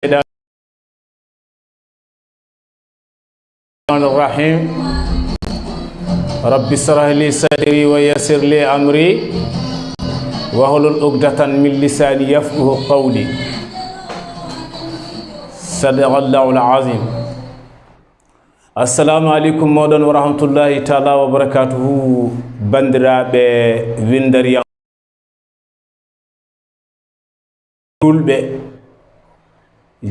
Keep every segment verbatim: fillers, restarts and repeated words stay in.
الرحمن الرحيم. رب اشرح لي صدري ويسر لي أمري واحلل عقدة من لساني يفقهوا قولي. صدق الله العظيم. Assalamu aleykum moɗon wa rahmatullahi taala wa barakatuhu, banndiraaɓe winndariyankooɓe, juulɓe,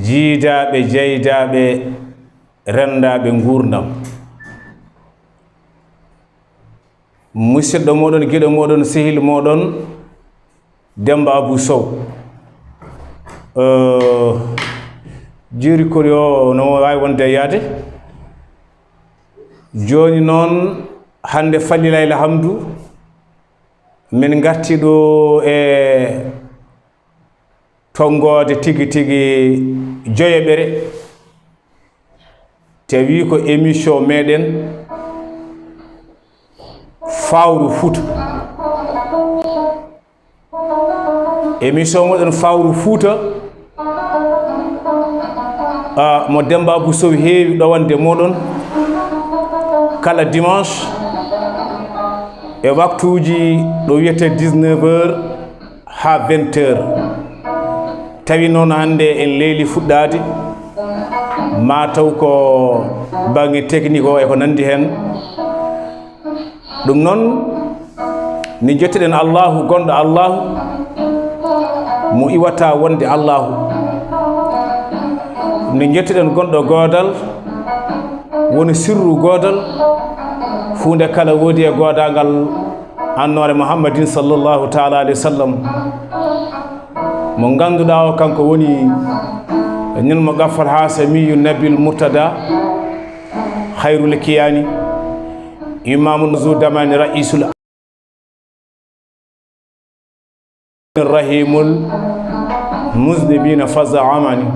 jiidaaɓe, jeydaaɓe, renndaaɓe nguurndam. Musidɗo moɗon, giɗo moɗon, sehil moɗon, Demba Abou Sow. Eh, jiiri kori o no waawi wonde e yaade. Jooni noon, hannde falilaa alhamdu, min ngarti ɗo e tonngoode tigi tigi joyoɓere, tawi ko émission meɗen Fawru Fuuta. Émission moɗon Fawru Fuuta, ah, mo Demba Abou Sow heewi ɗowande moɗon kala dimanche e waktuuji ɗo wiyetee dix-neuf heures haa vingt heures. Tawi noon hannde en leeli fuɗɗaade, maa taw ko baŋnge technique o e ko nanndi heen. Ɗum noon, ni njettuɗen Allahu, gonɗo Allahu, mo iwata wonde Allahu. Ni njettuɗen gonɗo goodal, woni sirru goodal, huunde kala woodi e goodaangal annoore Muhammadin sallallahu taala alayhi wa sallam. Mo ngannduɗaa o, kanko woni Nil mo Gaffal Hasamiyu Nabil Murtada, Khairul Kiyani, Imamu Nuzu Damani, Ra'isul Rahimul Muznibina Faza Amani.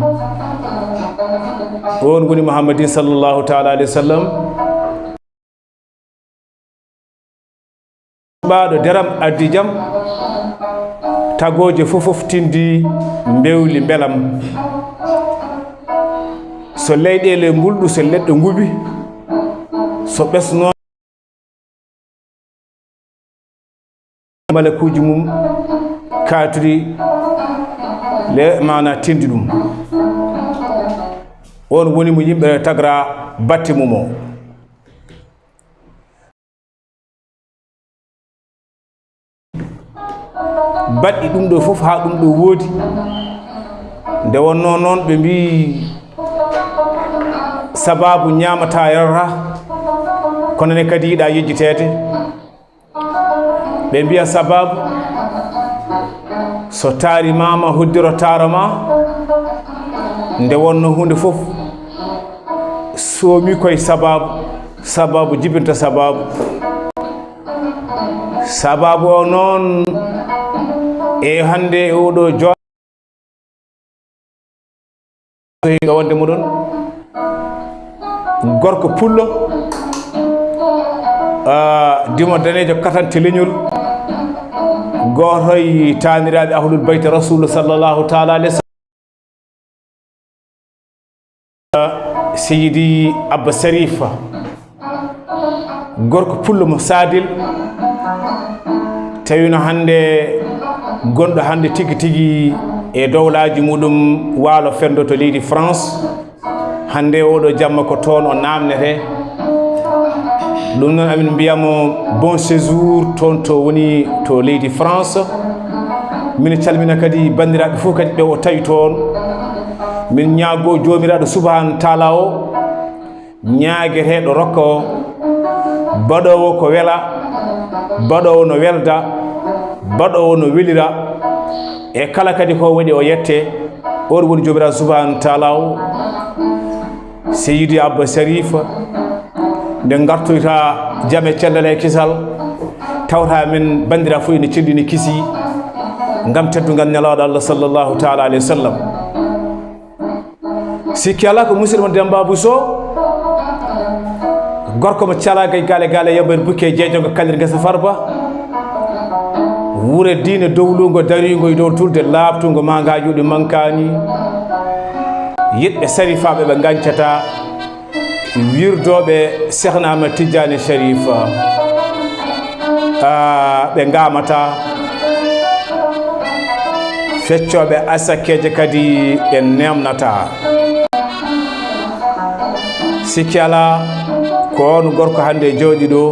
On woni Muhammadin sallallahu taala alayhi wa sallam. Ɓaaɗo deram addi jam, tagooje fof fof tindi mbewli mbelam. So leyɗeele mbulɗu, so leɗɗe ngubi, so ɓesno malakuuji mum kaatiri le maana tindi ɗum. On woni mo yimɓe tagra batte mum o. Baɗɗi ɗum ɗo fof haa ɗum ɗo woodi. Nde wonnoo noon ɓe mbii sabaabu ñaamataa yarataa, kono ne kadi yiɗaa yejjiteede. Ɓe mbiya sabaabu so taari maama hoddiro taara ma. Nde wonnoo huunde fof soomi koye sabaabu, sabaabu jibinta sabaabu. Sabaabu o noon, e hannde e oɗo jo-, ɗo wonde muɗon, gorko pullo, ah, dimo daneejo katante leñol, gooto e taaniraaɓe Ahlul Bayti Rasul sallallahu taala alayhi wa sallam. Seydi Abba Sarifa, gorko pullo mo Sadil, tawino hannde gonɗo hannde tigi tigi e dowlaaji muɗum waalo fenndo to leydi France. Hannde oɗo jamma ko toon o naamnetee. Ɗum noon, amin mbiyamo bon séjour toon to woni to leydi France. Min calmina kadi banndiraaɓe fof kadi ɓe o tawi toon. Min ñaago Joomiraaɗo Subhaanahu Taala o, ñaageteeɗo rokka o, baɗoowo ko wela, baɗoowo no welda, baɗoowo no welira, e kala kadi ko waɗi o yette. On woni Joomiraaɗo Subhaanahu Taala o. Seydi Abba Sarifa, nde ngartoyta jam e cellal e kisal, tawta men banndiraaɓe fof ene celli, ene kisi, ngam teddungal Nelaaɗo Allah sallallahu taala alayhi wa sallam. Sikki alaa ko musidɗo mon Demba Bousso, gorko mo calaa gay gaale gaale yambayr bukke jeejo ngo kalir ngesa farba. Wure diine dowlugo darigo e dow tulde laaɓtungo ma nga juuɗe mankaani. Yiɗɓe sarifaaɓe ɓe ngancata, wirdooɓe Sekhna Ahmed Tidiane Sharif, ah, ɓe ngamata, feccooɓe asakeeje kadi ɓe nemnata. Sikki alaa, ko on gorko hannde jooɗi ɗo,